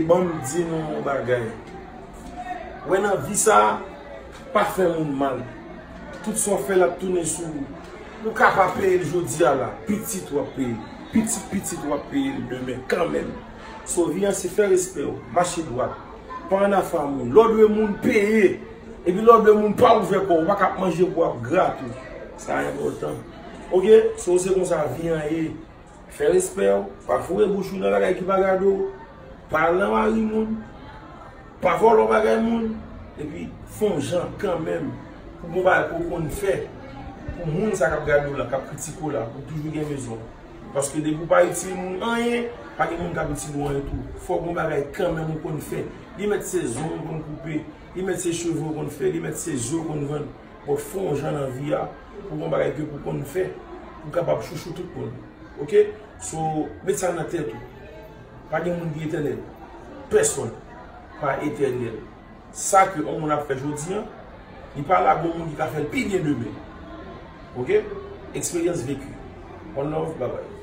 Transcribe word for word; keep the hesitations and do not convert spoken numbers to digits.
Ban m di nou yon bagay. Wè nan vi sa, pa fè moun mal. Tout sa w fè l ap tounen sou ou. Ou ka pa peye l jodi a la, pitit w ap peye l. Pitit pitit w ap peye l demen kanmenm. So, vi an se fè respè w, mache dwat. Pa ann afè a moun. Lè w dwe moun, peye. Epi lè w dwe moun, pa ouvè kò w, ou pa ka ap manje pou w ap grate w. Sa enpòtan. Oke? So, se konsa vi an ye. Fè respè w, pa foure bouch ou nan bagay ki pa gade w, pa al nan mari moun, pa vòlò bagay moun, epi fè yon jan kanmenm pou gon bagay ke w konn fè, pou moun sa k ap gade w la, k ap kritike w la, pou toujou gen bezwen w. Paske depi w pa itil moun anyen, pa gen moun k ap itil ou anyen tou. Fò gon bagay kanmenm ou konn fè. Li mèt se zong ou konn koupe, li mèt se cheve ou konn fè, li mèt se zo ou konn vann. Bon, fè yon jan nan vi a, pou gon bagay ke pou konn fè, pou kapab chouchou tout moun. Oke? So, met sa nan tèt ou. Pa gen moun ki etènèl. Pèsonn pa etènèl. Sa ke yon moun ap fè jodi an, li pa la gon moun ki ka fè l pi byen demen. Oke? Eksperyans veki. One love, bye bye.